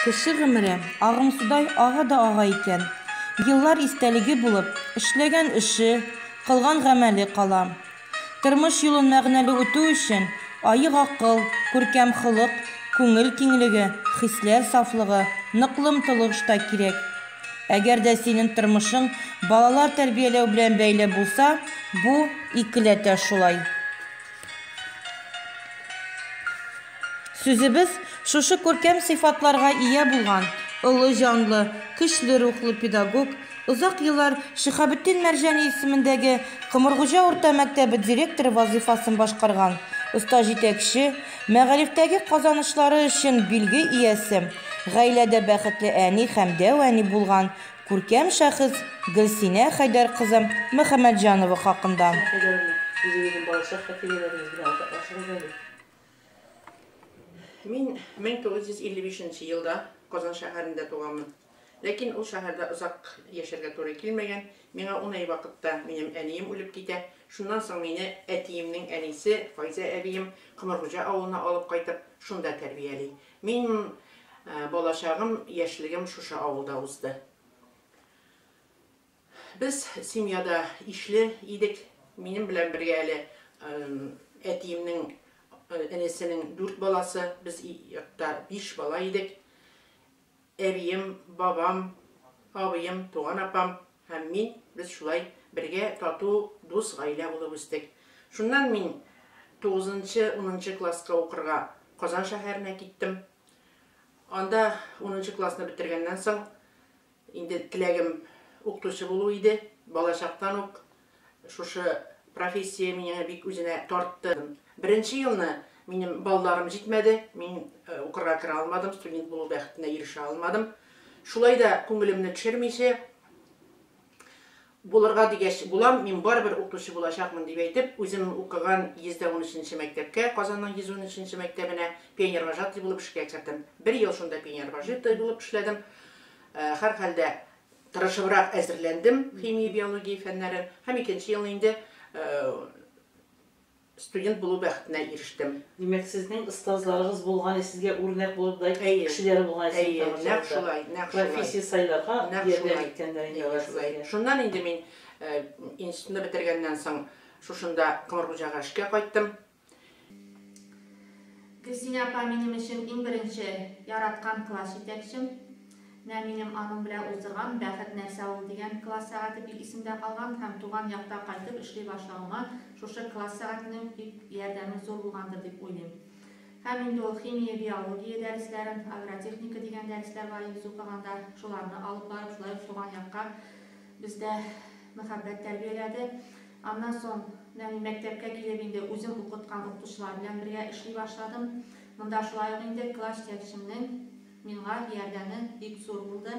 Кеше гомере агымсудай ага да ага икән. Еллар истәлеге булып, эшләгән эше, кылган гамәле кала. Тормыш юлын мәгънәле үтү өчен аек акыл, күркәм холык, күңел киңлеге, хисләр сафлыгы, ныклы омтылыш та кирәк. Әгәр дә синең тормышың балалар тәрбияләү белән бәйле булса, бу икеләтә шулай. Сүзебез шушы күркәм сыйфатларга ия булган, олы җанлы, көчле рухлы педагог, озак еллар Шиһабетдин Мәрҗани исемендәге Комыргуҗа урта мәктәбе директоры вазыйфасын башкарган оста җитәкче, мәгарифтәге казанышлары өчен билге иясе, гаиләдә бәхетле әни һәм дәү әни булган күркәм шәхес Гөлсинә Хәйдәр кызы Мөхәммәтҗанова хакында. Гөлсинә Хәйдәровна, үзегезнең балачак хатирәләрегез белән уртаклашыгыз әле. Мин 1955 нче елда Казан шәһәрендә туганмын. Ләкин ул шәһәрдә озак яшәргә туры килмәгән. Миңа ун ай вакытта минем әнием үлеп китә. Шуннан соң мине әтиемнең әнисе Файзә әбием Комыргуҗа авылына алып кайтып, шунда тәрбияли. Минем балачагым, яшьлегем шушы авылда узды. Без семьяда ишле идек. Минем белән бергә әле әтиемнең энесенең дүрт баласы, без йортта биш бала идек. Әбием, бабам, абыем, туган апам һәм мин, без шулай бергә тату, дус гаилә булып үстек. Шуннан мин тугызынчы, унынчы класска укырга Казан шәһәренә киттем. Анда унынчы классны бетергәннән соң, Инде теләгем укытучы булу иде. Балачактан ук шушы профессия мине бик үзенә тартты. Беренче елны минем балларым җитмәде, мин укырга керә алмадым, студент булу бәхетенә ирешә алмадым. Шулай да күңелемне төшермичә, булырга дигәч булам, мин барыбер укытучы булачакмын дип әйтеп, үзем укыган 113 нче мәктәпкә, Казанның 113 нче мәктәбенә пионервожатый булып эшкә кердем. Бер ел шунда пионервожатый булып эшләдем. Һәрхәлдә, тырышыбрак әзерләндем химия, биология фәннәрен һәм икенче елны инде студент булу бәхетенә ирештем. Димәк, сезнең остазларыгыз булган, сезгә үрнәк булырдай кешеләр булган сезнең Әйе, нәкъ шулай, нәкъ шулай. Профессия сайларга ярдәм иткәннәр инде алар сезгә. Шуннан инде мин институтны бетергәннән соң шушында Комыргуҗага эшкә кайттым. Гөлсинә апа минем өчен иң беренче яраткан класс җитәкчем. Менә минем аның белән уздырган Бәхет нәрсә ул дигән класс сәгате бик исемдә калган һәм туган якта кайтып эшли башлавыма шушы класс сәгатенең бик ярдәме зур булгандыр дип уйлыйм. Һәм инде ул химия, биология дәресләрен, агротехника дигән дәресләр бар иде без укыганда, шуларны алып барып, шулай ук туган якка бездә мәхәббәт тәрбияләде. Аннан соң менә мин мәктәпкә килеп инде үзем укыткан укытучылар белән бергә эшли башладым. Монда шулай ук инде класс җитәкчемнең миңа ярдәме бик зур булды.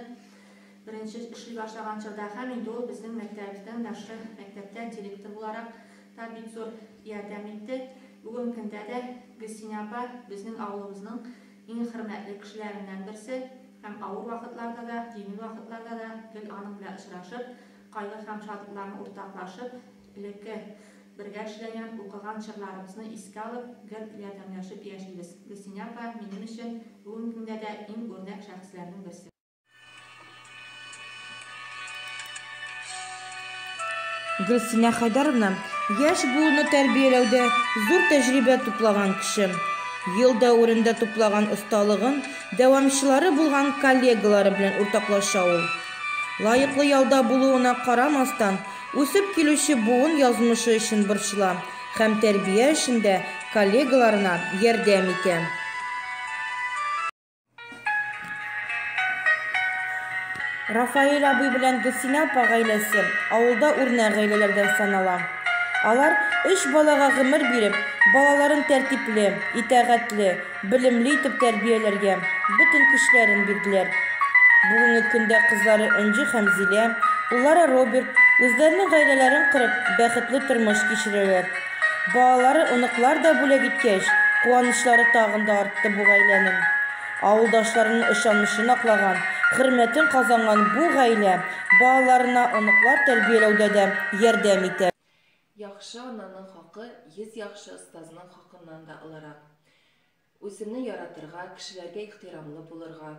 Беренче эшли башлаган чорда һәм инде ул безнең мәктәбебездә менә шушы мәктәптә директор буларак та бик зур ярдәм итте. Бүгенге көндә дә Гөлсинә апа безнең авылыбызның иң хөрмәтле кешеләреннән берсе һәм авыр вакытларда да, җиңел вакытларда да гел аның белән очрашып, Кайгы һәм шатлыкларны уртаклашып, элекке бергә эшләгән, укыган чорларыбызны искә алып, гел ярдәмләшеп яшибез. Гөлсинә апа, минем өчен бүгенге көндә дә иң үрнәк шәхесләрнең берсе. Гөлсинә Хәйдәровна яшь буынны тәрбияләүдә зур тәҗрибә туплаган кеше. Ел дәверендә туплаган осталыгын дәвамчылары булган коллегалары белән уртаклаша ул. Лаеклы ялда булуына карамастан, үсеп килүче буын язмышы өчен борчыла һәм тәрбия эшендә коллегаларына ярдәм итә. Рафаэль абый белән Гөлсинә апа гаиләсе авылда үрнәк гаиләләрдән санала. Алар, өч балага гомер биреп, балаларын тәртипле, итагатьле, белемле итеп тәрбияләргә бөтен көчләрен бирделәр. Бүгенге көндә кызлары Энҗе һәм Зилә, уллары Роберт үзләренең гаиләләрен корып, бәхетле тормыш кичерәләр. Балалары оныклар да бүләк иткәч, куанычлары тагын да артты бу гаиләнең. Авылдашларының ышанычын аклаган, хөрмәтен казанган бу гаилә балаларына оныклар тәрбияләүдә дә ярдәм итә. Яхшы ананың хакы 100 яхшы остазның хакыннан да олырак. Үземне яратырга, кешеләргә ихтирамлы булырга,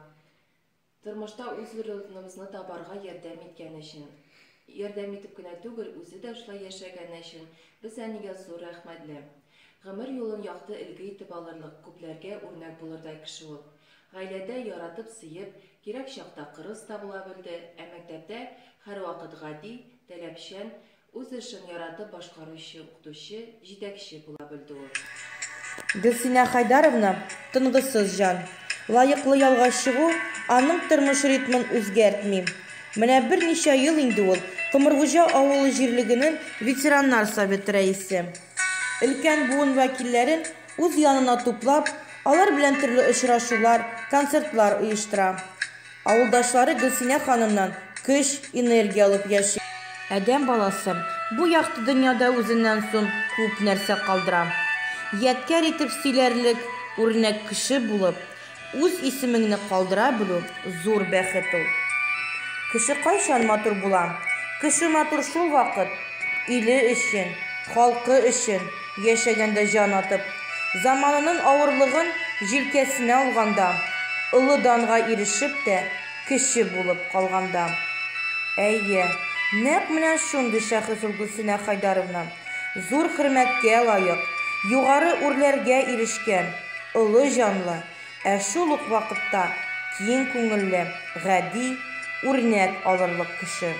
Тормышта үз урыныбызны табарга ярдәм иткәне өчен, ярдәм итеп кенә түгел, үзе дә шулай яшәгәне өчен без әнигә зур рәхмәтле. Гомер юлын якты өлге итеп алырлык, күпләргә үрнәк булырдай кеше ул. Гаиләдә яратып-сөеп, кирәк чакта кырыс та була белде, ә мәктәптә һәрвакыт гади, таләпчән, үз эшен яратып башкаручы укытучы, җитәкче була белде ул. Гөлсинә Хайдаровна тынгысыз җан. Лаеклы ялга чыгу аның тормыш ритмын үзгәртми. Менә берничә ел инде ул Комыргуҗа авылы җирлегенең ветераннар советы рәисе. Өлкән буын вәкилләрен үз янына туплап, алар белән төрле очрашулар, концертлар оештыра. Авылдашлары Гөлсинә ханымнан көч, энергия алып яши. Адәм баласы бу якты дөньяда үзеннән соң күп нәрсә калдыра. Ядкәр итеп сөйләрлек үрнәк кеше булып, үз исемеңне калдыра белү зур бәхет ул. Кеше кайчан матур була? Кеше матур шул вакыт, иле өчен, халкы өчен яшәгәндә җан атып, заманының авырлыгын җилкәсенә алганда, олы данга ирешеп тә, кеше булып калганда. Әйе, нәкъ менә шундый шәхес ул Гөлсинә Хайдаровна. Зур хөрмәткә лаек, югары үрләргә ирешкән, олы җанлы, ә шул ук вакытта киң күңелле, гади, үрнәк алырлык кеше.